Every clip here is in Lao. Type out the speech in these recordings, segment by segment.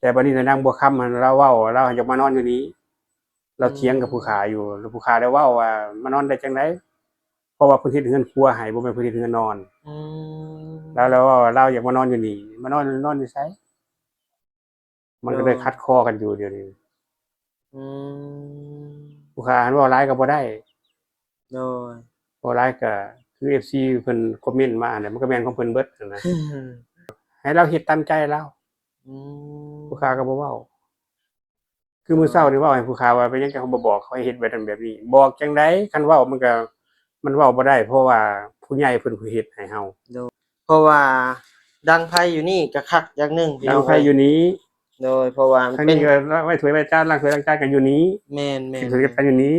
ແຕ່ບັດນີ້ນາງບົວຄຳຫັ້ນລາວເວົ້າວ່າລາວຢາກມານອນຢູ່ນີ້ ລາວຖຽງກັບຜູ້ຂ້າຢູ່ ແລ້ວຜູ້ຂ້າໄດ້ເວົ້າວ່າມານອນໄດ້ຈັ່ງໃດ ເພາະວ່າເພິ່ນເຮັດເຮືອນຄົວໃຫ້ ບໍ່ແມ່ນເພິ່ນເຮັດເຮືອນນອນ. ອືມ ລາວ ລາວເວົ້າວ່າລາວຢາກມານອນຢູ່ນີ້ ມານອນ ນອນຢູ່ໃສ? ມັນກໍເລີຍ ໂດຍ ຂັດຄໍກັນຢູ່ດຽວນີ້. ອືມ ຜູ້ຂ້າຫັ້ນເວົ້າຫຼາຍກໍບໍ່ໄດ້. ໂດຍ ເວົ້າຫຼາຍກໍຄືເອັຟຊີເພິ່ນຄອມເມັນມາຫັ້ນແຫຼະ ມັນກໍແມ່ນຂອງເພິ່ນເບິດຫັ້ນນະ. ໃຫ້ລາວເຮັດຕາມໃຈລາວ. ອືມ ຜູ້ຂ້າກໍບໍ່ເວົ້າ. ຄືມື້ເຊົ້ານີ້ເວົ້າໃຫ້ຜູ້ຂ້າວ່າ ເປັນຫຍັງເຈົ້າບໍ່ບອກເຂົາໃຫ້ເຮັດແບບນັ້ນແບບນີ້? ບອກຈັ່ງໃດ? ຄັນເວົ້າມັນກໍ ມັນເວົ້າບໍ່ໄດ້ ເພາະວ່າຜູ້ໃຫຍ່ເພິ່ນຜູ້ເຮັດໃຫ້ເຮົາ. ໂດຍ ເພາະວ່າດັງໄຟຢູ່ນີ້ກໍຄັກຢ່າງໜຶ່ງ ດັງໄຟຢູ່ນີ້. ໂດຍ ເພາະວ່າມັນເປັນ ທາງນີ້ກໍໄວ້ຖ້ວຍໄວ້ຈານ ລ້າງຖ້ວຍລ້າງຈານກໍຢູ່ນີ້. ແມ່ນໆ ກິນຖ້ວຍກັບຈານຢູ່ນີ້.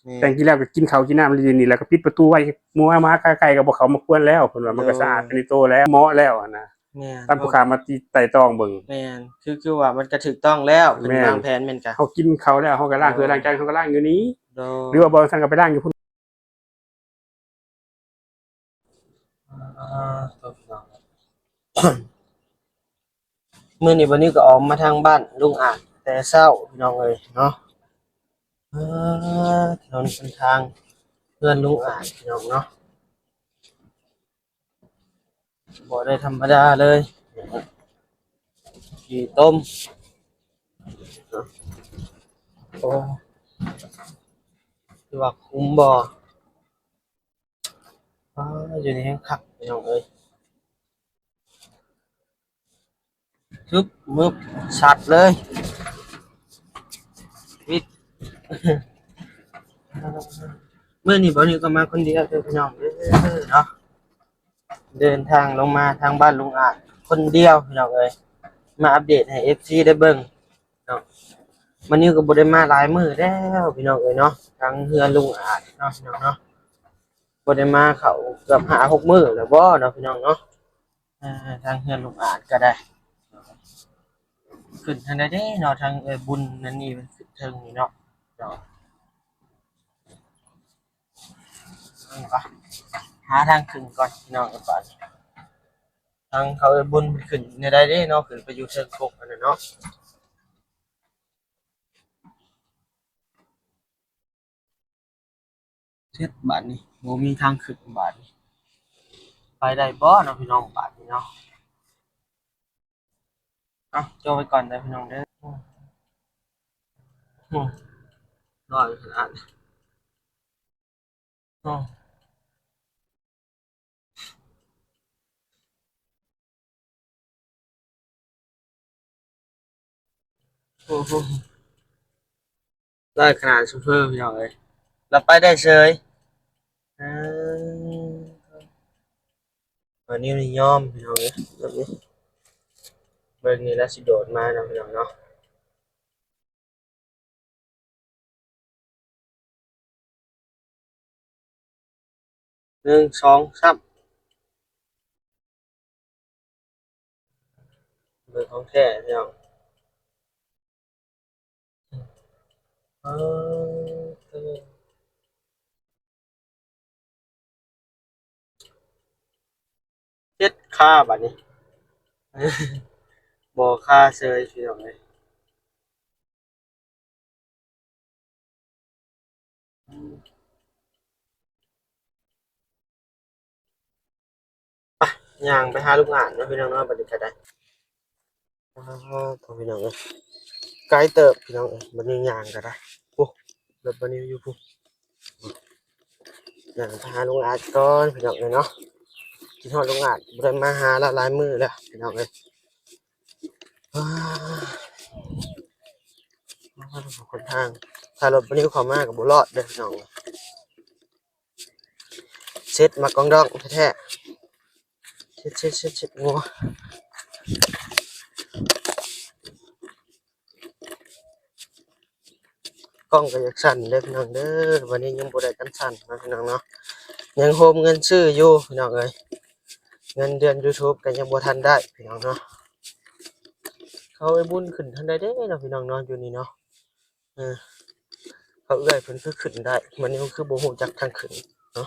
ແມ່ນ ແຕ່ງກິນແລ້ວກໍກິນເຂົ້າກິນນ້ຳຢູ່ນີ້ ແລ້ວກໍປິດປະຕູໄວ້ ໝູມາໃກ້ໆກໍບໍ່ເຂົ້າມາກວນແລ້ວ ເພິ່ນວ່າມັນກໍສະອາດໄປໃນໂຕແລ້ວ ເໝາະແລ້ວຫັ້ນນະ. ແມ່ນ ຕາມຜູ້ຂ້າມາຕິ ໄຕ່ຕອງເບິ່ງ. ແມ່ນ ຄື ຄືວ່າມັນກະຖືກຕ້ອງແລ້ວ ເພິ່ນ ແມ່ນ ວາງແຜນແມ່ນກະ ເຮົາກິນເຂົ້າແລ້ວ ເຮົາກະລ້າງຖ້ວຍລ້າງຈານ ເຮົາກະລ້າງຢູ່ນີ້ ໂດຍ ຫຼືວ່າບໍ່ຊັ້ນກະໄປລ້າງຢູ່ພຸ້ນ. ມື້ນີ້ ບາດນີ້ກະອອກມາທາງບ້ານລຸງອາດແຕ່ເຊົ້າ ພີ່ນ້ອງເອີຍເນາະ. ຖະໜົນຫົນທາງເຮືອນລຸງອາດ ພີ່ນ້ອງເນາະ. ບໍ່ໄດ້ທຳມະດາເລີຍ ຂີ້ຕົມ. ໂອ້ ຄືວ່າຄຸ້ມບໍ່? ອ້າ ຢູ່ນີ້ແຮງຄັກ ພີ່ນ້ອງເອີຍ. ຊຶບ ມຶບ ຊັດເລີຍ ວິດ. ມື້ນີ້ບ່າວນິວກໍມາຄົນດຽວເດີພີ່ນ້ອງເດີເນາະ. ເດີນທາງລົງມາທາງບ້ານລຸງອາດຄົນດຽວພີ່ນ້ອງເອີຍ ມາອັບເດດໃຫ້ເອັຟຊີໄດ້ເບິ່ງເນາະ. ບ່າວນິວກໍບໍ່ໄດ້ມາຫຼາຍມື້ແລ້ວພີ່ນ້ອງເອີຍເນາະ ທາງເຮືອນລຸງອາດເນາະ ພີ່ນ້ອງເນາະ. ບໍ່ໄດ້ມາເຂົ້າເກືອບຫ້າຫົກມື້ແລ້ວບໍ່ເນາະ ພີ່ນ້ອງເນາະ. ເອີ ທາງເຮືອນລຸງອາດກໍໄດ້ ຂຶ້ນທາງໃດເດ້ເນາະ ທາງເອື້ອຍບຸນນັ້ນນີ້ ມັນຂຶ້ນເທິງນີ້ເນາະ ເນາະ. ຫາທາງຂຶ້ນກ່ອນພີ່ນ້ອງເອີຍ ບາດທາງເຂົາເອື້ອຍບຸນຂຶ້ນແນວໃດເດ້ເນາະ ຂຶ້ນໄປຢູ່ເທິງກົກອັນນັ້ນເນາະ. ເສັດບາດນີ້ ບໍ່ມີທາງຂຶ້ນບາດນີ້ ໄປໄດ້ບໍ່ເນາະ ພີ່ນ້ອງ ບາດນີ້ເນາະ. ເອົາ ຈົ່ໄວ້ກ່ອນເດີພີ່ນ້ອງເດີ ໂອ້ ຮ້ອນຂະໜາດ ໂອ້. ໂອ້ໂຫ ຫຼາຍຂະໜາດ ໂຊເຟີພີ່ນ້ອງເອີຍ ລະໄປໄດ້ເສີຍ. ເອີ ອັນນີ້ຍອມພີ່ນ້ອງເອີຍ ເບິ່ງນີ້ລະຊິໂດດມາເນາະ ພີ່ນ້ອງເນາະ. ໜຶ່ງ ສອງ ສາມ ເບິ່ງຂອງແທ້ພີ່ນ້ອງ. ເອີ ເຈັດຄາບາດນີ້ ບໍ່ຄາເສີຍພີ່ນ້ອງເອີຍ. ໄປ ຍ່າງໄປຫາລຸງອາດເນາະ ພີ່ນ້ອງເນາະ ບັດນີ້ກໍໄດ້. ອ້າໂທ້ ພີ່ນ້ອງເອີຍ ໄກເຕີບພີ່ນ້ອງເອີຍ ບັດນີ້ຍ່າງກໍໄດ້. ໂອ້ ລົດບັດນີ້ຢູ່ພຸ້ນ ຍ່າງໄປຫາລຸງອາດກ່ອນ ພີ່ນ້ອງເອີຍເນາະ. ຄິດຮອດລຸງອາດ ບໍ່ໄດ້ມາຫາລາວຫຼາຍມື້ແລ້ວ ພີ່ນ້ອງເອີຍ. ອ້າ ຄົນທາງ ຖ້າລົດບໍ່ນິວເຂົ້າມາກໍບໍ່ລອດເດີພີ່ນ້ອງ. ເຊັດໝາກກອງດອງແທ້ໆ ເຊັດໆໆໆ ໂອ້ ກ້ອງກໍຢາກສັ່ນເດີພີ່ນ້ອງເດີ. ວັນນີ້ຍັງບໍ່ໄດ້ກັນສັ່ນເນາະພີ່ນ້ອງເນາະ ຍັງໂຮມເງິນຊື້ຢູ່ພີ່ນ້ອງເອີຍ. ເງິນເດືອນ YouTube ກໍຍັງບໍ່ທັນໄດ້ພີ່ນ້ອງເນາະ. ເຂົາໄອ້ບຸນຂຶ້ນທາງໃດເດ້ເນາະພີ່ນ້ອງເນາະ ຢູ່ນີ້ເນາະ. ເອີ ເຂົາເອື້ອຍເພິ່ນຄືຂຶ້ນໄດ້ ມັນຍັງຄືບໍ່ຮູ້ຈັກທາງຂຶ້ນເນາະ.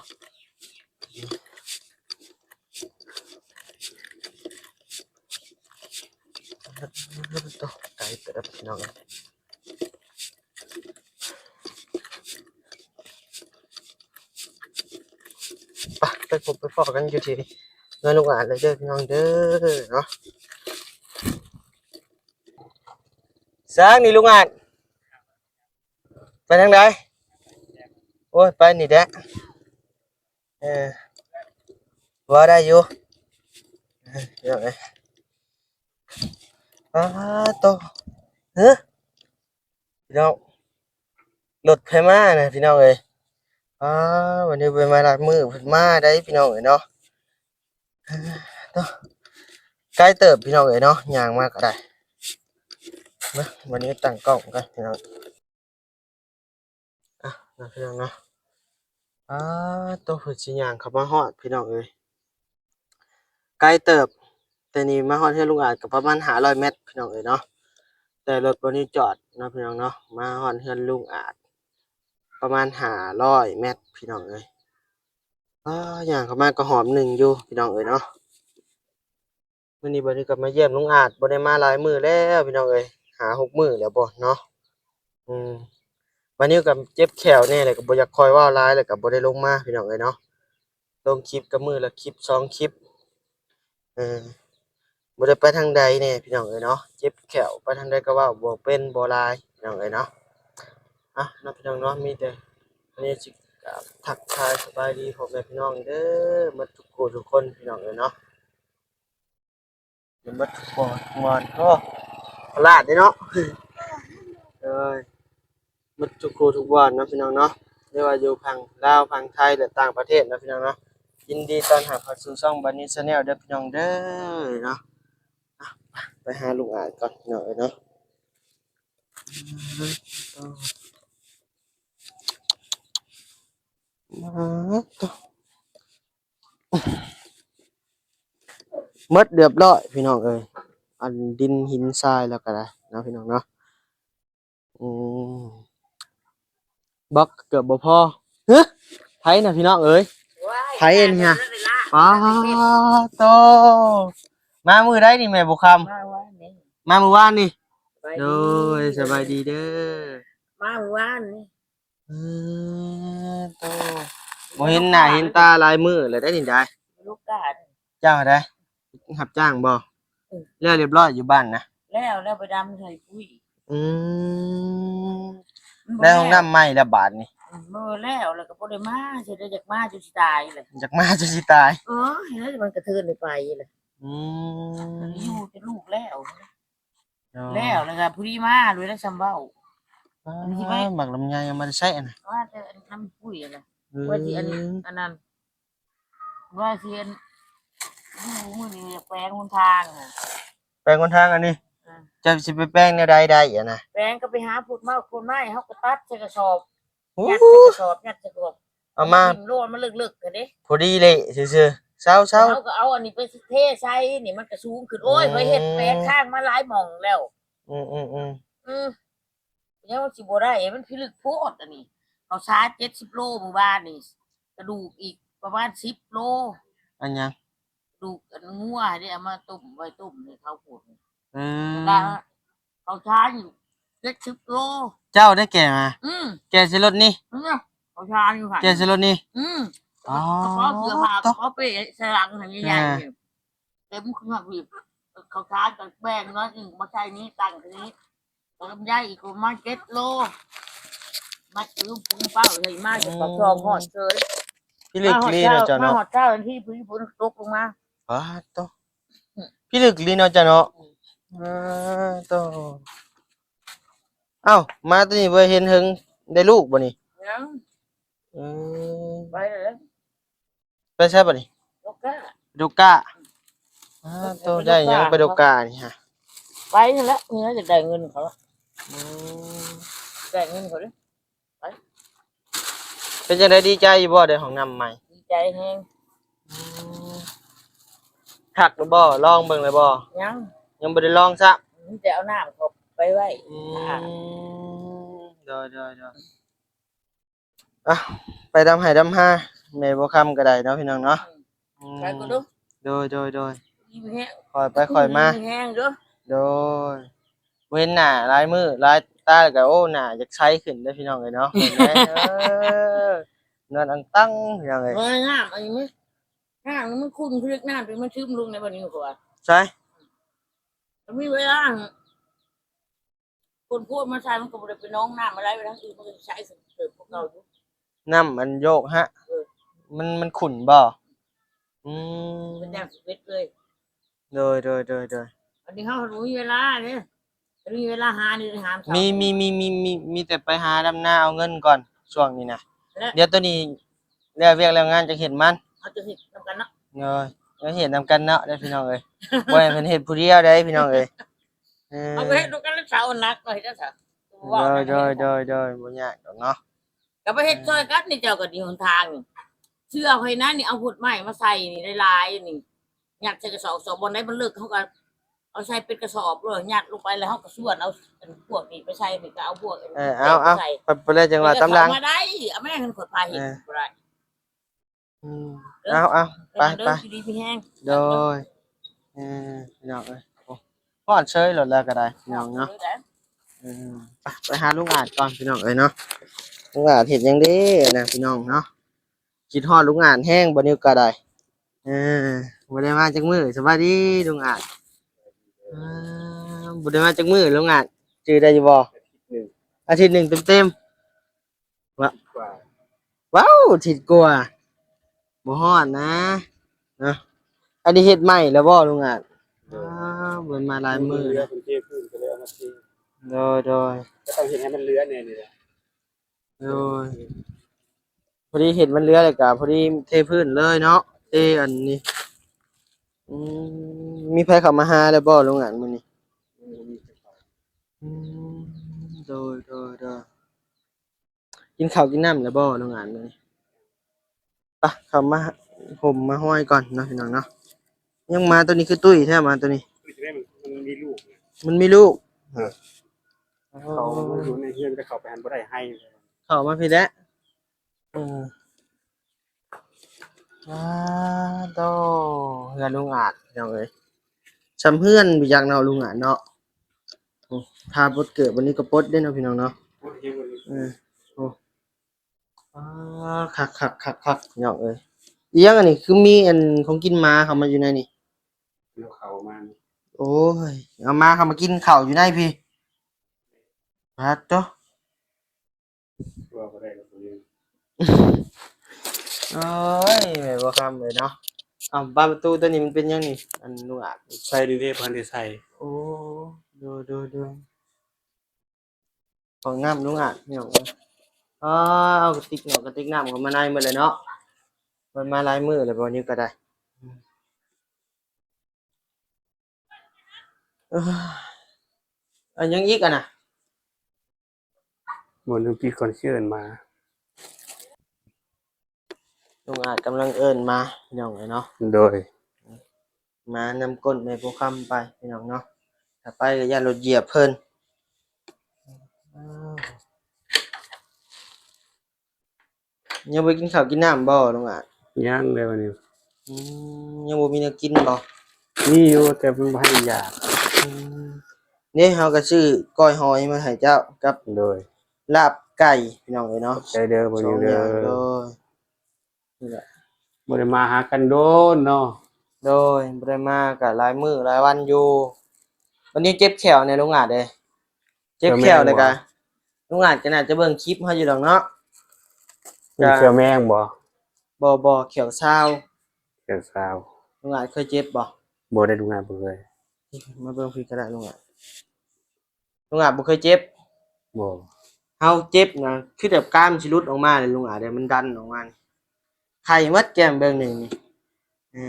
ໂອ້ ຕາ ເຕີບພີ່ນ້ອງ. ໄປ ໄປພົບໄປພໍ້ກັນຢູ່ທີ່ເຮືອນລຸງອາດເລີຍເດີພີ່ນ້ອງເດີເນາະ. ສາງນີ້ລຸງອາດ ໄປທາງໃດ? ໂອ້ຍ ໄປນີ້ແຫຼະ. ເອີ ເວົ້າໄດ້ຢູ່. ເອີ ພີ່ນ້ອງເອີຍ ປາດໂທ້ ເຮີ ພີ່ນ້ອງ ລົດໃຜມານະ ພີ່ນ້ອງເອີຍ. ອາ ວັນນີ້ໄປມາຫຼາຍມື້ ເພິ່ນມາໄດ໋ພີ່ນ້ອງເອີຍເນາະ. ເອີ ໂທ້ ໄກເຕີບພີ່ນ້ອງເອີຍເນາະ ຍ່າງມາກໍໄດ້. ມາ ວັນນີ້ຕັ້ງກ້ອງກ່ອນພີ່ນ້ອງ. ອ່ະ ເນາະ ພີ່ນ້ອງເນາະ. ອາ ໂຕ ເພິ່ນຊິຍ່າງເຂົ້າມາຮອດພີ່ນ້ອງເອີຍ ໄກເຕີບ. ແຕ່ນີ້ມາຮອດເຮືອນລຸງອາດກໍປະມານຫ້າຮ້ອຍແມັດພີ່ນ້ອງເອີຍເນາະ. ແຕ່ລົດບໍ່ນີ້ຈອດເນາະ ພີ່ນ້ອງເນາະ. ມາຮອດເຮືອນລຸງອາດປະມານຫ້າຮ້ອຍແມັດພີ່ນ້ອງເອີຍ. ອາ ຍ່າງເຂົ້າມາກໍຫອມໜຶ່ງຢູ່ພີ່ນ້ອງເອີຍເນາະ. ມື້ນີ້ ບັດນີ້ກໍມາຢ້ຽມລຸງອາດ ບໍ່ໄດ້ມາຫຼາຍມື້ແລ້ວພີ່ນ້ອງເອີຍ ຫ້າຫົກມື້ແລ້ວບໍ່ເນາະ. ອືມ ບັດນີ້ກໍເຈັບແຂ້ວແດ່ແລ້ວ ກໍບໍ່ຢາກຄ່ອຍເວົ້າຫຼາຍ ແລ້ວກໍບໍ່ໄດ້ລົງມາພີ່ນ້ອງເອີຍເນາະ. ລົງຄລິບກໍມື້ລະຄລິບສອງຄລິບ ເອີ ບໍ່ໄດ້ໄປທາງໃດແດ່ພີ່ນ້ອງເອີຍເນາະ. ເຈັບແຂ້ວ ໄປທາງໃດກໍເວົ້າບໍ່ເປັນບໍ່ຫຼາຍພີ່ນ້ອງເອີຍເນາະ. ອ່ະ ເນາະ ພີ່ນ້ອງເນາະ ມີແຕ່ອັນນີ້ຊິກາບທັກທາຍສະບາຍດີພໍ່ແມ່ພີ່ນ້ອງເດີ ໝົດທຸກຜູ້ທຸກຄົນພີ່ນ້ອງເອີຍເນາະ. ໝົດທຸກບ່ອນ ໂອ້ ພະລາດເດ້ເນາະ. ໂດຍ ໝົດທຸກຜູ້ທຸກບ່ອນເນາະ ພີ່ນ້ອງເນາະ ຫຼືວ່າຢູ່ຝັ່ງລາວ ຝັ່ງໄທ ແລະ ຕ່າງປະເທດເນາະ ພີ່ນ້ອງເນາະ. ຍິນດີຕ້ອນຮັບເຂົ້າສູ່ຊ່ອງບານິຊາແນລເດີ ພີ່ນ້ອງເດີເນາະ. ອ່ະ ໄປຫາລຸງອາດກ່ອນ ພີ່ນ້ອງເອີຍເນາະ. ໝົດຮຽບຮ້ອຍພີ່ນ້ອງເອີຍ ອັນດິນຫີນຊາຍແລ້ວກໍໄດ້ເນາະ ພີ່ນ້ອງເນາະ. ອືມ ບລັອກເກືອບບໍ່ພໍ. ຫຶ ໃຜນະພີ່ນ້ອງເອີຍ? ໂອ້ຍ ໃຜອັນນີ້ຮະ? ປາໂຕ ມາມື້ໃດນີ້ແມ່ບົວຄຳ? ມາມື້ວານນີ້ ມາມື້ວານນີ້. ສະບາຍດີ ໂດຍ ສະບາຍດີເດີ ມາມື້ວານນີ້. ເອີ ໂຕ ບໍ່ເຫັນໜ້າເຫັນຕາຫຼາຍມື້ແລ້ວໄດ໋ນີ້ໄດ໋. ລູກກາ ເຈົ້າໃດ໋ ຮັບຈ້າງບໍ່? ເອີ ແລ້ວຮຽບຮ້ອຍຢູ່ບ້ານນະ? ແລ້ວ ແລ້ວໄປດຳໃສ່ປຸ້ຍ. ອືມ ມັນບໍ່ ໄດ້ຫ້ອງນ້ຳໃໝ່ແລ້ວບາດນີ້? ອືມ ບໍ່ແລ້ວ ແລ້ວກໍບໍ່ໄດ້ມາ ຊິໄດ້ຢາກມາຈົນຊິຕາຍແຫຼະ ຢາກມາຈົນຊິຕາຍ. ເອີ ແລ້ວມັນກະເທີນໄດ້ໄປແຫຼະ. ອືມ ຢູ່ແຕ່ລູກແລ້ວ ອໍ ແລ້ວ ແລ້ວກໍພໍດີມາໂດຍໄດ້ຊ່ຳເວົ້າ. ອ່າ ອັນນີ້ຊິໄປ ໝາກລຳໄຍເອົາມາແຕ່ໃສອັນນະ? ວ່າແຕ່ອັນນ້ຳປຸ້ຍຫັ້ນນະ. ເອີ ວ່າຊິອັນ ອັນນັ້ນ ວ່າຊິອັນ ຢູ່ມື້ນີ້ຢາກແປງຫົນທາງຫັ້ນ. ແປງຫົນທາງອັນນີ້? ອ່າ ເຈົ້າຊິໄປແປງແນວໃດໄດ້ອັນນະ? ແປງກໍໄປຫາພຸດມາ ໂຄນໄມ້ ເຮົາກໍຕັດໃສ່ກະສອບ ໂອ້ ຍັດໃສ່ກະສອບ ຍັດໃສ່ກະສອບ ເອົາມາ ຖິ້ມໂລດ ມັນເລິກໆ ຫັ້ນເດ້ ພໍດີເລະຊື່ໆ. ເຊົາໆ ເຮົາກໍເອົາອັນນີ້ໄປເທໃສ່ນີ້ ມັນກໍສູງຂຶ້ນ. ໂອ້ຍ ອືມ ຂ້ອຍເຮັດແປງທາງມາຫຼາຍໝ່ອງແລ້ວ. ອືມໆໆ ອືມ ຍັງຊິບໍ່ໄດ້ ມັນພິລຶກໂພດອັນນີ້. ເຂົ້າສານເຈັດສິບໂລມື້ວານນີ້ ກະດູກອີກປະມານສິບໂລ. ອັນຫຍັງ? ກະດູກອັນງົວເດ້ ເອົາມາຕົ້ມໄວ້ ຕົ້ມໃຫ້ເຂົາໂພດ. ເອີ ເຂົ້າສານຢູ່ເຈັດສິບໂລ. ເຈົ້າໄດ້ແກ່ມາ? ອືມ ແກ່ໃສ່ລົດນີ້? ອືມ ເຂົ້າສານຢູ່ຫັ້ນ ແກ່ໃສ່ລົດນີ້. ອືມ ອໍ ກະເປົາເສື້ອຜ້າ ກະເປົາເປ້ໃສ່ຫຼັງຫັ້ນໃຫຍ່ໆ ເຕັມເຄື່ອງອີກ. ເຂົ້າສານກໍແບ່ງໜ້ອຍໜຶ່ງມາໃສ່ນີ້ ຕັ້ງໃສ່ນີ້. ລຳໄຍອີກປະມານເຈັດໂລ ມັດຢູ່ປຸງເປົ້າໃສ່ມາຈາກປາກຊ່ອງຮອດເຊີຍ. ພິລຶກລີເນາະເຈົ້າເນາະ ມາຮອດເຊົ້າ ມາຮອດເຊົ້າ ອັນທີ່ຝົນ ຝົນຕົກລົງມາ. ປາດໂຕ ພິລຶກລີເນາະເຈົ້າເນາະ. ອືມ ເອີ ໂຕ ເອົ້າ ມາແຕ່ນີ້ບໍ່ເຫັນເຖິງໄດ້ລູກບໍ່ນີ້? ຍັງ. ເອີ ໄປແລ້ວ ໄປໃສບັດນີ້? ດົກກ້າ ດົກກ້າ. ອືມ ອ້າ ໂຕ ໄປດົກກ້າ ໄດ້ຫຍັງໄປດົກກ້ານີ້ຮະ? ໄປຫັ້ນແຫຼະ ເມື່ອຈະໄດ້ເງິນເຂົາ. ອືມ ໄດ້ເງິນເຂົາເດ້. ໄປ ເປັນຈັ່ງໃດ ດີໃຈຢູ່ບໍ່ ໄດ້ຫ້ອງນ້ຳໃໝ່? ດີໃຈແຮງ. ອືມ ຄັກແລ້ວບໍ່? ລອງເບິ່ງແລ້ວບໍ່? ຍັງ ຍັງບໍ່ໄດ້ລອງຊ້ຳ ມີແຕ່ເອົານ້ຳເຂົ້າໄປໄວ້. ອືມ ໂດຍໆໆ. ອ່ະ ໄປດຳໄຮ່ດຳນາແມ່ບົວຄຳກໍໄດ້ເນາະ ພີ່ນ້ອງເນາະ. ອືມ ໄປກ່ອນເດີ. ໂດຍໆໆ ຢູ່ດີມີແຮງ ຄ່ອຍໄປຄ່ອຍມາ ຢູ່ດີມີແຮງເດີ. ໂດຍ ບໍ່ເຫັນໜ້າຫຼາຍມື້ຫຼາຍຕາ ແລ້ວກໍ ໂອ້ ໜ້າຢາກໃສຂຶ້ນເດ້ພີ່ນ້ອງເອີຍເນາະ. ເອີ ນວນອັງຕັງພີ່ນ້ອງເອີຍ. ເອີຍ ນ້ຳອັນນີ້ມັນ ນ້ຳມັນຂຸ່ນຄືນ້ຳທີ່ມັນຊຶມລົງໃນບັດນີ້ ຂ້ອຍວ່າ ໃສ ມັນມີເວລາ ຄົນພວກມາໃສ່ ມັນກໍບໍ່ໄດ້ໄປໜອງນ້ຳມາໄຫຼໄປທາງອື່ນ ມັນກໍໃສຂຶ້ນເຕີບກວ່າເກົ່າຢູ່. ນ້ຳມັນໂຍກຮະ ເອີ ມັນ ມັນຂຸ່ນບໍ່? ອືມ ເປັນແນວສິເປັດເລີຍ. ໂດຍ ໂດຍ ໂດຍ ໂດຍ. ອັນນີ້ເຮົາບໍ່ມີເວລາເດ້ ບໍ່ມີເວລາຫານີ້ ຫາ ມີ ມີ ມີ ມີ ມີ ມີແຕ່ໄປຫາດຳນາເອົາເງິນກ່ອນຊ່ວງນີ້ນະ. ແລ້ວ ດຽວໂຕນີ້ແລ້ວວຽກແລ້ວງານຈັ່ງເຮັດມັນ ເຮົາຈະເຮັດນຳກັນເນາະ. ໂດຍ ເຮັດນຳກັນເນາະເດ້ພີ່ນ້ອງເອີຍ. ບໍ່ໃຫ້ເພິ່ນເຮັດຜູ້ດຽວເດ້ພີ່ນ້ອງເອີຍ. ເອີ ເຮົາກໍເຮັດນຳກັນ ເສົາໜັກເນາະ ເຮັດຈັ່ງຊັ້ນ. ໂດຍ ໂດຍ ໂດຍ ໂດຍ ບໍ່ຍາກດອກເນາະ. ກໍໄປເຮັດຊ່ອຍກັນນີ້ ເຈົ້າກໍດີຫົນທາງນີ້ ເຊື່ອຂ້ອຍນະນີ້ ເອົາໂພດໄມ້ມາໃສ່ນີ້ຫຼາຍໆນີ້ ຍັດໃສ່ກະສອບ ສອບ ບ່ອນໃດມັນເລິກ ເຮົາກໍເອົາໃສ່ເປັນກະສອບໂລດ ຍັດລົງໄປ ແລ້ວເຮົາກໍຊວນເອົາ ອັນພວກນີ້ໄປໃສ່ ນີ້ກໍເອົາພວກ ເອີ ເອົາ ເອົາ ໃສ່ ໄປ ໄປເລີຍ ຈັ່ງວ່າຕາມຫຼັງ ມາໄດ້ ເອົາມາໃຫ້ຂ້ອຍພາເຮັດ ເອີ ບໍ່ໄດ້. ອືມ ເອີ ເອົາ ເອົາ ໄປ ໄປ ໄປ ຢູ່ດີມີແຮງ. ໂດຍ ເອີ ພີ່ນ້ອງເອີຍ ໂອ້ ຮອດເຊີຍໂລດແລ້ວກໍໄດ້ ພີ່ນ້ອງເນາະ. ເອີ ໄປ ໄປຫາລຸງອາດກ່ອນ ພີ່ນ້ອງເອີຍເນາະ. ລຸງອາດເຮັດຫຍັງເດ້ນະ ພີ່ນ້ອງເນາະ. ຄິດຮອດລຸງອາດແຮງ ບັດນີ້ກໍໄດ້. ເອີ ບໍ່ໄດ້ມາຈັກມື້. ສະບາຍດີລຸງອາດ. ເອີ ບໍ່ໄດ້ມາຈັກມື້ລຸງອາດ ຈື່ໄດ້ຢູ່ບໍ່? ອາທິດໜຶ່ງເຕັມໆ. ວ້າວ ອາທິດກວ່າ ບໍ່ຮອດນະເນາະ. ອັນນີ້ເຮັດໃໝ່ແລ້ວບໍ່ລຸງອາດ? ໂດຍ ອ້າວ ບໍ່ໄດ້ມາຫຼາຍມື້ ເຫຼືອ ແລ້ວ ເພິ່ນເທພື້ນກໍເລີຍເອົາມາເທ. ໂດຍ ໂດຍ ກໍຕ້ອງເຮັດໃຫ້ມັນເຫຼືອແດ່ນີ້ແຫຼະ. ໂດຍ ພໍດີເຫັນມັນເຫຼືອແລ້ວກະພໍດີເທພື້ນເລີຍເນາະ ເທອັນນີ້. ອືມ ມີໃຜເຂົ້າມາຫາແລ້ວບໍ່ລຸງອາດມື້ນີ້? ອືມ ໂດຍ ໂດຍ ໂດຍ. ກິນເຂົ້າກິນນ້ຳແລ້ວບໍ່ນ້ອງອານມື້ນີ້? ປະ ເຂົ້າມາຫົ່ມມາຫ້ອຍກ່ອນເນາະພີ່ນ້ອງເນາະ. ຍັງໝາໂຕນີ້ຄືຕຸ້ຍແທ້ ໝາໂຕນີ້. ຕຸ້ຍຈັ່ງໃດ ມັນ ມັນມີລູກ ມັນມີລູກ. ເອີ ເຂົ້າມາຢູ່ໃນເຮືອນ ແຕ່ເຂົ້າໄປຫັ້ນບໍ່ໄດ້ ໄຫ້. ເຂົ້າມາພີ້ແຫຼະ. ເອີ ອາ ໂຕ ເຮືອນລຸງອາດພີ່ນ້ອງເອີຍ. ຊ່ຳເຮືອນບໍ່ຈັກເນາະລຸງອາດເນາະ. ໂອ້ ຖ້າປົດເກີບ ບັດນີ້ກໍປົດເດ້ເນາະພີ່ນ້ອງເນາະ. ເອີ ໂອ້ ອາ ຄັກໆໆໆ ພີ່ນ້ອງເອີຍ. ອີຫຍັງອັນນີ້ ຄືມີອັນຂອງກິນໝາເຂົ້າມາຢູ່ໃນນີ້? ເອົາເຂົ້າມານີ້. ໂອ້ຍ ເອົາໝາເຂົ້າມາກິນເຂົ້າຢູ່ໃນພີ້. ປາດໂຕ. ວ່າບໍ່ໄດ້ດອກຕົວນີ້. ໂອ້ຍ ແມ່ບໍ່ຄຳເອີຍເນາະ. ເອົ້າ ບານປະຕູຕົວນີ້ມັນເປັນຫຍັງນີ້? ອັນນຸອາດ ໃສ່ດີເດ້ ບໍ່ທັນໄດ້ໃສ່. ໂອ້ ໂດຍ ໂດຍ ໂດຍ. ຂອງນ້ຳນຸອາດ ພີ່ນ້ອງເອີຍ. ອໍ ເອົາກະຕິກເນາະ ກະຕິກນ້ຳເຂົ້າມາໃນໝົດເລີຍເນາະ. ມັນມາຫຼາຍມື້ແລ້ວ ບໍ່ນີ້ກໍໄດ້. ເອີ ອັນຫຍັງອີກອັນນະ? ໝົດໜຶ່ງປີກ່ອນຊິເອີ້ນມາ. ລຸງອາດກຳລັງເອີ້ນມາ ພີ່ນ້ອງເອີຍເນາະ. ໂດຍ ມານຳກົ້ນແມ່ຜູ້ຄຳໄປ ພີ່ນ້ອງເນາະ. ຖ້າໄປກໍຢ້ານລົດຢຽບເພິ່ນ. ຍັງບໍ່ກິນເຂົ້າກິນນ້ຳບໍ່ລຸງອາດ? ຍັງເລີຍວັນນີ້. ອືມ ຍັງບໍ່ມີແນວກິນບໍ່? ມີຢູ່ ແຕ່ມັນບໍ່ທັນຢາກ. ອືມ ນີ້ເຮົາກໍຊື້ກ້ອຍຫອຍມາໃຫ້ເຈົ້າກັບ ໂດຍ ລາບໄກ່ ພີ່ນ້ອງເອີຍເນາະ. ຂອບໃຈເດີບໍ່ຍິງເດີ. ສອງຢ່າງ ໂດຍ. ນີ້ແຫຼະ ບໍ່ໄດ້ມາຫາກັນດົນເນາະ. ໂດຍ ບໍ່ໄດ້ມາກໍຫຼາຍມື້ຫຼາຍວັນຢູ່. ວັນນີ້ເຈັບແຂ້ວແດ່ລຸງອາດເດ້. ເຈັບແຂ້ວແລ້ວກະ ແຂ້ວແມງບໍ່? ລຸງອາດກໍໜ້າຈະເບິ່ງຄລິບເຮົາຢູ່ດອກເນາະ. ເປັນແຂ້ວແມງບໍ່? ບໍ່ ບໍ່ ແຂ້ວຊາວ. ແຂ້ວຊາວ. ລຸງອາດເຄີຍເຈັບບໍ່? ບໍ່ໄດ້ ລຸງອາດບໍ່ເຄີຍ. ມາເບິ່ງພີ້ກໍໄດ້ລຸງອາດ. ລຸງອາດບໍ່ເຄີຍເຈັບ? ບໍ່. ເຮົາເຈັບນະ ຄືແບບກ້າມຊິຫຼຸດອອກມາເລີຍລຸງອາດເດ້ ມັນດັນອອກມານີ້. ໄຂ້ໝົດແກ້ມເບິ່ງໜຶ່ງນີ້. ເອີ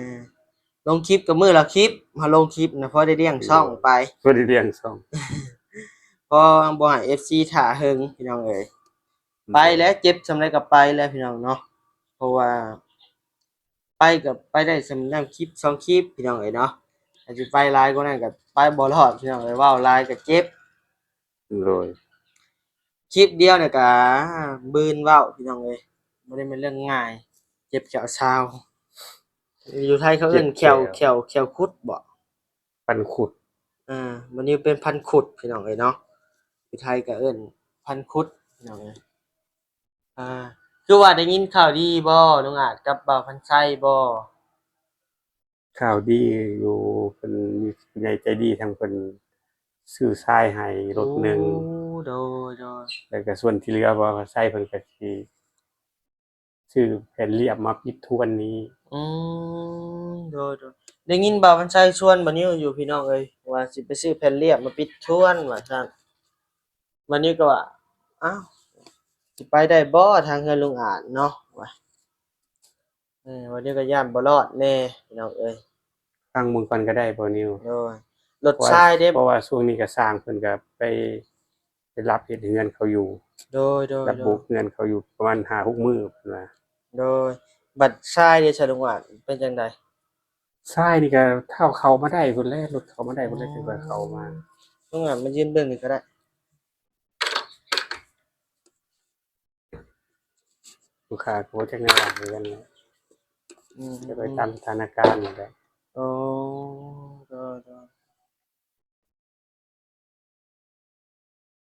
ລົງຄລິບກໍມື້ລະຄລິບ ມາລົງຄລິບນະ ພໍໄດ້ລ້ຽງຊ່ອງໄປ. ພໍໄດ້ລ້ຽງຊ່ອງ ພໍບໍ່ໃຫ້ເອັຟຊີຖ້າເຫິງ ພີ່ນ້ອງເອີຍ. ໄປແລ້ວ ເຈັບສ່ຳໃດກໍໄປແລ້ວ ພີ່ນ້ອງເນາະ. ເພາະວ່າໄປກໍໄປໄດ້ສ່ຳນັ້ນ ຄລິບສອງຄລິບ ພີ່ນ້ອງເອີຍເນາະ. ຖ້າຊິໄປຫຼາຍກວ່ານັ້ນກໍໄປບໍ່ລອດ ພີ່ນ້ອງເອີຍ. ເວົ້າຫຼາຍກໍເຈັບ. ໂດຍ ຄລິບດຽວນີ້ກະບືນເວົ້າ ພີ່ນ້ອງເອີຍ ບໍ່ໄດ້ແມ່ນເລື່ອງງ່າຍ. ເຈັບແຂ້ວຊາວ ຢູ່ໄທເຂົາເອີ້ນແຂ້ວ ເຈັບແຂ້ວ ແຂ້ວ ແຂ້ວຄຸດບໍ? ຟັນຄຸດ. ອ່າ ບໍ່ນິວເປັນພັນຄຸດພີ່ນ້ອງເອີຍເນາະ ຢູ່ໄທກໍເອີ້ນພັນຄຸດພີ່ນ້ອງເອີຍ. ອ່າ ຄືວ່າໄດ້ຍິນຂ່າວດີບໍ່ ລຸງອາດກັບບ່າວພັນໄຊບໍ່? ຂ່າວດີຢູ່ ເພິ່ນມີຜູ້ໃຫຍ່ໃຈດີ ທາງເພິ່ນຊື້ຊາຍໃຫ້ລົດໜຶ່ງ. ໂອ້ ໂດຍໆ ແລ້ວກໍສ່ວນທີ່ເຫຼືອ ບ່າວພັນໄຊເພິ່ນກໍຊິ ຊື້ແຜ່ນລຽບມາປິດທວນນີ້. ອືມ ໂດຍໆ ໄດ້ຍິນບ່າວພັນໄຊຊວນບ່າວນິວຢູ່ພີ່ນ້ອງເອີຍ ວ່າຊິໄປຊື້ແຜ່ນລຽບມາປິດທວນວ່າຊັ້ນ. ບ່າວນິວກໍວ່າ ອ້າວ ຊິໄປໄດ້ບໍ່ທາງເຮືອນລຸງອາດເນາະ ວ່າ ເອີ ບ່າວນິວກໍຢ້ານບໍ່ລອດແດ່ພີ່ນ້ອງເອີຍ. ຟັງເບິ່ງກ່ອນກໍໄດ້ບ່າວນິວ. ໂດຍ ລົດຊາຍເດ້ ເພາະວ່າ ເພາະວ່າຊ່ວງນີ້ກໍຊ່າງເພິ່ນກໍໄປ ໄປລັບເຮັດເຮືອນເຂົາຢູ່. ໂດຍໆໆ ລັບໂບກເຮືອນເຂົາຢູ່ປະມານຫ້າຫົກມື້ເພິ່ນວ່າ. ໂດຍ ບັດຊາຍເດຊະລຸງອາດ ເປັນຈັ່ງໃດ? ຊາຍນີ້ກໍຖ້າເຂົ້າມາໄດ້ພຸ້ນແຫຼະ ລົດເຂົ້າມາໄດ້ພຸ້ນແຫຼະ ອືມ ຈຶ່ງຄ່ອຍເຂົ້າມາ. ລຸງອາດມາຢືນເບິ່ງນີ້ກໍໄດ້. ລູກຄ້າກໍບໍ່ຈັກແນວວ່າຄືກັນແຫຼະ. ອືມ ຈະໄປຕາມສະຖານະການນີ້ແຫຼະ. ໂອ້ ໂດຍໆ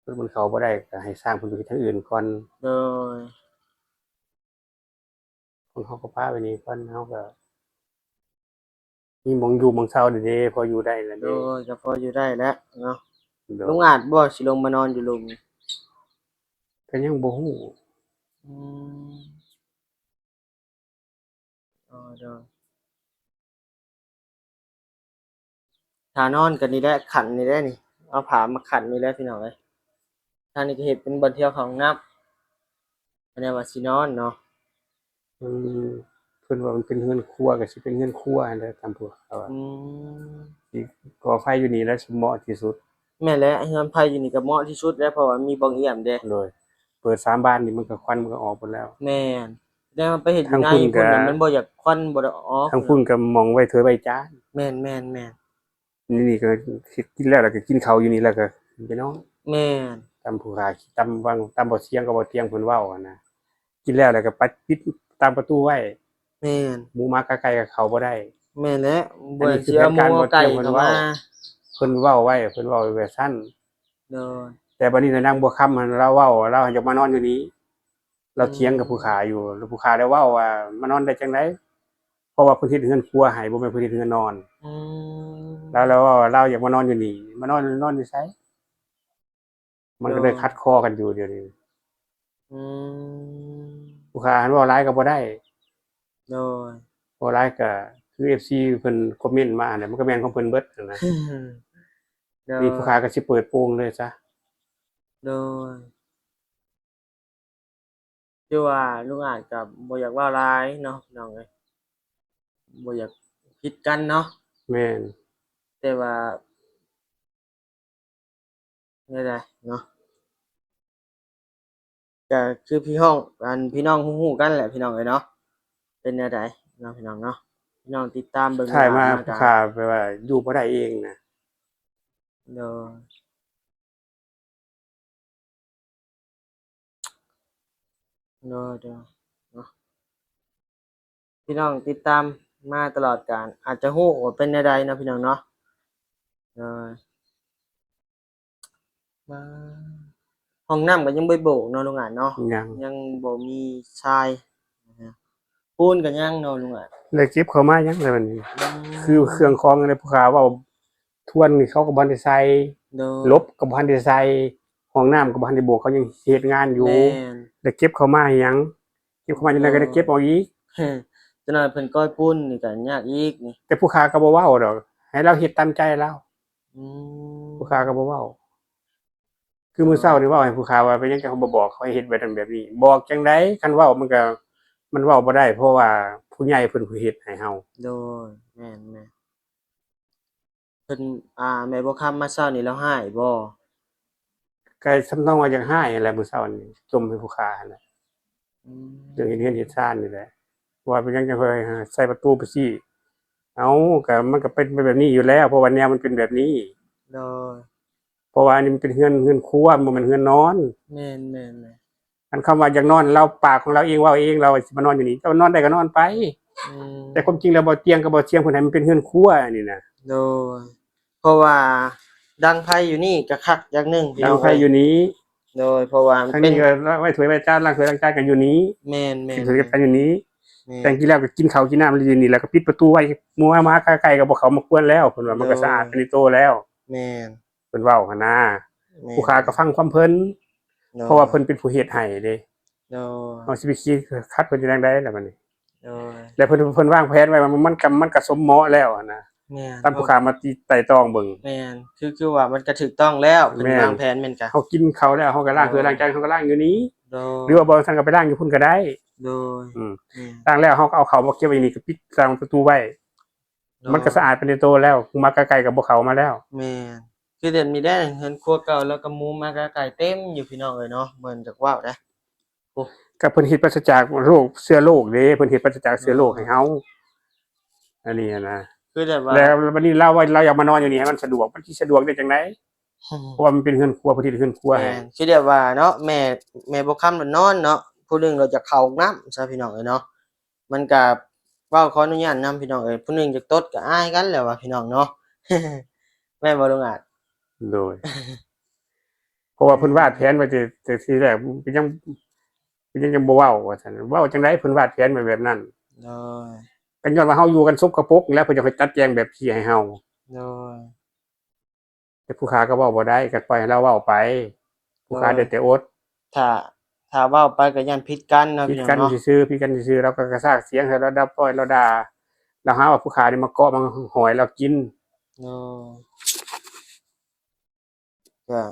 ເພິ່ນ ເພິ່ນເຂົ້າບໍ່ໄດ້ ກໍໃຫ້ຊ່າງເພິ່ນໄປທາງອື່ນກ່ອນ. ໂດຍ ຂອງເຮົາກໍປະໄວ້ນີ້ກ່ອນ ເຮົາກໍມີໝ່ອງຢູ່ໝ່ອງເຊົາແດ່ ພໍຢູ່ໄດ້ລະເດ້. ໂດຍ ກໍພໍຢູ່ໄດ້ແຫຼະເນາະ. ໂດຍ ລຸງອາດບໍ່ຊິລົງມານອນຢູ່ລຸ່ມ? ກໍຍັງບໍ່ຮູ້. ອືມ ໂດຍໆ ຖ້ານອນກໍນີ້ແຫຼະ ຂັນນີ້ແຫຼະນີ້ ເອົາຜ້າມາຂັນນີ້ແຫຼະພີ່ນ້ອງເອີຍ. ທາງນີ້ກໍເຮັດເປັນບ່ອນທ່ຽວເຂົ້າຫ້ອງນ້ຳ ແນວວ່າຊິນອນເນາະ. ອືມ ເພິ່ນວ່າມັນເປັນເຮືອນຄົວ ກໍຊິເປັນເຮືອນຄົວຫັ້ນແຫຼະ ຕາມພວກເຂົາວ່າ. ອືມ ຊິກໍ່ໄຟຢູ່ນີ້ແຫຼະ ຊິເໝາະທີ່ສຸດ. ແມ່ນແຫຼະ ເຮືອນໄຟຢູ່ນີ້ກໍເໝາະທີ່ສຸດແຫຼະ ເພາະວ່າມີບ່ອນອຽມເດ້. ໂດຍ ເປີດສາມບານນີ້ ມັນກໍ ຄວັນມັນກໍອອກໝົດແລ້ວ. ແມ່ນ ແຕ່ວ່າໄປເຮັດຢູ່ໃນພຸ້ນ ທາງພຸ້ນກໍ ມັນບໍ່ຢາກ ຄວັນບໍ່ໄດ້ອອກ. ທາງພຸ້ນກໍໝ່ອງໄວ້ຖ້ວຍໄວ້ຈານ. ແມ່ນໆໆ ນີ້ ນີ້ກໍກິນແລ້ວ ແລ້ວກໍກິນເຂົ້າຢູ່ນີ້ ແລ້ວກໍໄປນອນ. ແມ່ນ ຕາມຜູ້ຂ້າ ຕາມຫວ່າງ ຕາມບໍ່ສຽງ ກໍບໍ່ສຽງເພິ່ນເວົ້າຫັ້ນນະ. ກິນແລ້ວ ແລ້ວກໍປິດຕາມປະຕູໄວ້. ແມ່ນ ໝູໝາກາໄກ່ກໍເຂົ້າບໍ່ໄດ້. ແມ່ນແຫຼະ ບໍ່ໃຫ້ຊິເອົາໝູເອົາໄກ່ເຂົ້າມາ. ເພິ່ນເວົ້າໄວ້ ເພິ່ນເວົ້າແບບຊັ້ນ. ໂດຍ ແຕ່ບັດນີ້ນາງບົວຄຳຫັ້ນລາວເວົ້າວ່າລາວຢາກມານອນຢູ່ນີ້ ລາວຖຽງກັບ ອືມ ຜູ້ຂ້າຢູ່ ແລ້ວຜູ້ຂ້າໄດ້ເວົ້າວ່າມານອນໄດ້ຈັ່ງໃດ ເພາະວ່າເພິ່ນເຮັດເຮືອນຄົວໃຫ້ ບໍ່ແມ່ນເພິ່ນເຮັດເຮືອນນອນ. ອືມ ລາວ ລາວເວົ້າວ່າລາວຢາກມານອນຢູ່ນີ້ ມານອນ ນອນຢູ່ໃສ? ມັນກໍເລີຍ ໂດຍ ຂັດຄໍກັນຢູ່ດຽວນີ້. ອືມ ຜູ້ຂ້າຫັ້ນເວົ້າຫຼາຍກໍບໍ່ໄດ້. ໂດຍ ເວົ້າຫຼາຍກໍຄືເອັຟຊີເພິ່ນຄອມເມັນມາຫັ້ນແຫຼະ ມັນກໍແມ່ນຂອງເພິ່ນເບິດຫັ້ນນະ. ໂດຍ ນີ້ຜູ້ຂ້າກໍຊິເປີດໂປງເລີຍຊະ. ໂດຍ ຄືວ່າລຸງອາດກໍບໍ່ຢາກເວົ້າຫຼາຍເນາະ ພີ່ນ້ອງເອີຍ ບໍ່ຢາກຜິດກັນເນາະ. ແມ່ນ ແຕ່ວ່າ ແນວໃດເນາະ ກໍຄືພີ່ນ້ອງ ອັນ ພີ່ນ້ອງຮູ້ໆກັນແຫຼະ ພີ່ນ້ອງເອີຍເນາະ. ເປັນແນວໃດເນາະ ພີ່ນ້ອງເນາະ ພີ່ນ້ອງຕິດຕາມເບິ່ງ ທ້າຍມາ ຜູ້ຂ້າແບບວ່າຢູ່ບໍ່ໄດ້ເອງນະ. ໂດຍ ໂດຍໆ ເນາະ ພີ່ນ້ອງຕິດຕາມມາຕະຫຼອດການ ອາດຈະຮູ້ວ່າເປັນແນວໃດເນາະ ພີ່ນ້ອງເນາະ. ໂດຍ ມາ ຫ້ອງນ້ຳກໍຍັງບໍ່ໂບກເນາະ ລຸງອາດເນາະ. ຍັງ ຍັງບໍ່ມີຊາຍ ປູນກໍຍັງເນາະ ລຸງອາດ. ແລ້ວເກັບເຂົ້າມາຍັງແລ້ວບັດນີ້? ອືມ ຄືເຄື່ອງຂອງໃນຜູ້ຂ້າເວົ້າ ທວນນີ້ເຂົາກໍບໍ່ທັນໄດ້ໃສ່. ໂດຍ ລົບກໍບໍ່ທັນໄດ້ໃສ່ ຫ້ອງນ້ຳກໍບໍ່ທັນໄດ້ໂບກ ເຂົາຍັງເຮັດງານຢູ່. ແມ່ນ ແລ້ວເກັບເຂົ້າມາໃຫ້ຫຍັງ? ເກັບເຂົ້າມາຈັ່ງໃດກໍໄດ້ເກັບອອກອີກ. ເອີ ຈັກໜ້ອຍເພິ່ນກ້ອຍປູນນີ້ກໍຍາກອີກນີ້. ແຕ່ຜູ້ຂ້າກໍບໍ່ເວົ້າດອກ ໃຫ້ລາວເຮັດຕາມໃຈລາວ. ອືມ ຜູ້ຂ້າກໍບໍ່ເວົ້າ. ຄືມື້ເຊົ້ານີ້ເວົ້າໃຫ້ຜູ້ຂ້າວ່າ ເປັນຫຍັງເຈົ້າບໍ່ບອກເຂົາໃຫ້ເຮັດແບບນັ້ນແບບນີ້? ບອກຈັ່ງໃດ? ຄັນເວົ້າມັນກໍ ມັນເວົ້າບໍ່ໄດ້ ເພາະວ່າຜູ້ໃຫຍ່ເພິ່ນຜູ້ເຮັດໃຫ້ເຮົາ. ໂດຍ ແມ່ນໆ ເພິ່ນ ອ່າ ແມ່ບົວຄຳມາເຊົ້ານີ້ລາວຮ້າຍບໍ່? ກໍທຳນອງວ່າຢາກຮ້າຍຫັ້ນແຫຼະ ມື້ເຊົ້ານີ້ຈົ່ມໃຫ້ຜູ້ຂ້າຫັ້ນແຫຼະ. ອືມ ເລື່ອງເຮັດເຮືອນເຮັດຊານນີ້ແຫຼະ ວ່າເປັນຫຍັງຈັ່ງຄ່ອຍໃສ່ປະຕູໄປຊີ້? ເອົ້າ ກໍມັນກໍເປັນໄປແບບນີ້ຢູ່ແລ້ວ ເພາະວ່າແນວມັນເປັນແບບນີ້. ໂດຍ ເພາະວ່າອັນນີ້ມັນເປັນເຮືອນ ເຮືອນຄົວ ມັນບໍ່ແມ່ນເຮືອນນອນ. ແມ່ນໆໆ ອັນຄຳວ່າຢາກນອນ ລາວປາກຂອງລາວເອງເວົ້າເອງ ລາວວ່າຊິມານອນຢູ່ນີ້ ເຈົ້ານອນໄດ້ກໍນອນໄປ. ອືມ ແຕ່ຄວາມຈິງແລ້ວ ບໍ່ຕຽງກັບບໍ່ຕຽງເພິ່ນໃຫ້ມັນເປັນເຮືອນຄົວອັນນີ້ນະ. ໂດຍ ເພາະວ່າ ດັງໄຟຢູ່ນີ້ກໍຄັກຢ່າງໜຶ່ງພີ່ນ້ອງ ດັງໄຟຢູ່ນີ້ ໂດຍ ເພາະວ່າມັນ ທາງ ເປັນ ນີ້ກໍໄວ້ຖ້ວຍໄວ້ຈານ ລ້າງຖ້ວຍລ້າງຈານກັນຢູ່ນີ້ ແມ່ນໆ ກິນເຂົ້າກິນນ້ຳຢູ່ນີ້ ແຕ່ງກິນແລ້ວກໍກິນເຂົ້າກິນນ້ຳຢູ່ນີ້ ແລ້ວກໍປິດປະຕູໄວ້ ໝູ່ມາໝາກາໄກ່ກໍບໍ່ເຂົ້າມາກວນແລ້ວ ເພິ່ນວ່າມັນກໍສະອາດໄປໃນໂຕແລ້ວ ແມ່ນ ເພິ່ນເວົ້າຫັ້ນນາ ຜູ້ຂ້າກໍຟັງຄວາມເພິ່ນ ເພາະວ່າເພິ່ນເປັນຜູ້ເຮັດໃຫ້ເດ້ ໂດຍ ເຮົາຊິໄປຂັດເພິ່ນຈັ່ງໃດລະບັດນີ້ ໂດຍ ແລ້ວເພິ່ນ ເພິ່ນວາງແຜນໄວ້ວ່າມັນກໍ ມັນກໍສົມເໝາະແລ້ວຫັ້ນນະ ແມ່ນ ຕາມຜູ້ຂ້າມາໄຕ່ຕອງເບິ່ງ ແມ່ນ ຄື ຄືວ່າມັນກໍຖືກຕ້ອງແລ້ວ ເພິ່ນວາງແຜນແມ່ນກະ ເຮົາກິນເຂົ້າແລ້ວເຮົາກໍລ້າງຖ້ວຍລ້າງຈານ ເຮົາກໍລ້າງຢູ່ນີ້ ໂດຍ ຫຼືວ່າບໍ່ຊັ້ນກໍໄປລ້າງຢູ່ພຸ້ນກໍໄດ້ ໂດຍ ອືມ ລ້າງແລ້ວເຮົາກໍເອົາເຂົ້າມາເກັບໄວ້ຢູ່ນີ້ ກໍປິດທາງປະຕູໄວ້ ມັນກໍສະອາດໄປໃນໂຕແລ້ວ ໝາກາໄກ່ກໍບໍ່ເຂົ້າມາແລ້ວ ແມ່ນ ຄືແບບນີ້ແຫຼະ ເຮືອນຄົວເກົ່າແລ້ວກໍໝູໝາກາໄກ່ເຕັມຢູ່ພີ່ນ້ອງເອີຍເນາະ ບໍ່ຢາກເວົ້າເດ້ ກໍເພິ່ນເຮັດປາສະຈາກໂລກ ເຊື້ອໂລກເດ້ ເພິ່ນເຮັດປາສະຈາກເຊື້ອໂລກໃຫ້ເຮົາ ອັນນີ້ນະ ຄືແບບວ່າ ແລ້ວບັດນີ້ລາວວ່າລາວຢາກມານອນຢູ່ນີ້ໃຫ້ມັນສະດວກ ມັນຊິສະດວກໄດ້ຈັ່ງໃດ ເພາະວ່າມັນເປັນເຮືອນຄົວ ເພິ່ນເຮັດເຮືອນຄົວໃຫ້ ແມ່ນ ຄືແບບວ່າເນາະ ແມ່ ແມ່ບົວຄຳລະນອນເນາະ ຜູ້ໜຶ່ງລະຢາກເຂົ້າຫ້ອງນ້ຳຊະພີ່ນ້ອງເອີຍເນາະ ມັນກະ ເວົ້າຂໍອະນຸຍາດນຳພີ່ນ້ອງເອີຍ ຜູ້ໜຶ່ງຢາກຕົດກໍອາຍກັນແຫຼະວ່າພີ່ນ້ອງເນາະ ແມ່ນບໍ່ລຸງອາດ? ໂດຍ ເພາະວ່າເພິ່ນວາດແຜນໄວ້ແຕ່ ແຕ່ທີແລກ ເປັນຫຍັງ ເປັນຫຍັງຈັ່ງບໍ່ເວົ້າວ່າຊັ້ນ ເວົ້າຈັ່ງໃດ ເພິ່ນວາດແຜນໄວ້ແບບນັ້ນ ໂດຍ ກໍຍ້ອນວ່າເຮົາຢູ່ກັນສົກກະປົກແລ້ວ ເພິ່ນຢາກໃຫ້ຈັດແຈງແບບທີ່ໃຫ້ເຮົາ ໂດຍ ແຕ່ຜູ້ຂ້າກໍເວົ້າບໍ່ໄດ້ ກໍປ່ອຍໃຫ້ລາວເວົ້າໄປ ຜູ້ຂ້າໄດ້ແຕ່ອົດ ຖ້າ ຖ້າເວົ້າໄປກໍຢ້ານຜິດກັນເນາະ ຜິດກັນຊື່ໆ ຜິດກັນຊື່ໆ ລາວກໍກະຊາກສຽງໃຫ້ລາວດັບ ປ່ອຍລາວດ່າ ລາວຫາວ່າຜູ້ຂ້ານີ້ມາເກາະມາຫອຍລາວກິນ ໂອ້ ກໍ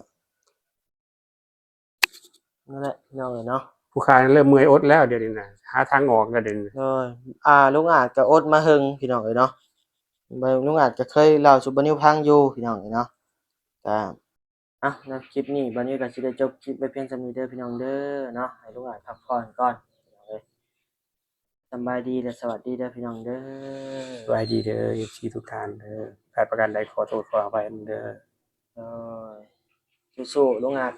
ນັ້ນແຫຼະພີ່ນ້ອງເອີຍເນາະ ຜູ້ຂ້າເລີ່ມເມື່ອຍອົດແລ້ວດຽວນີ້ນະ ຫາທາງອອກແລ້ວດຽວນີ້ ໂດຍ ອ່າ ລຸງອາດກໍອົດມາເຫິງພີ່ນ້ອງເອີຍເນາະ ລຸງອາດກໍເຄີຍເລົ່າສູ່ບ່າວນິວຟັງຢູ່ພີ່ນ້ອງເອີຍເນາະ ກໍ ເອົ້າ ເນາະ ຄລິບນີ້ບ່າວນິວກໍຊິໄດ້ຈົບຄລິບໄວ້ພຽງສ່ຳນີ້ເດີພີ່ນ້ອງເດີເນາະ ໃຫ້ລຸງອາດພັກຜ່ອນກ່ອນພີ່ນ້ອງເອີຍ ສຳບາຍດີ ແລະ ສະຫວັດດີເດີພີ່ນ້ອງເດີ ສະບາຍດີເດີ ເອັຟຊີ ທຸກທ່ານເດີ ຜິດພາດປະການໃດຂໍໂທດຂໍອະໄພນຳເດີ ໂດຍ ສູ້ໆ ລຸງອາດ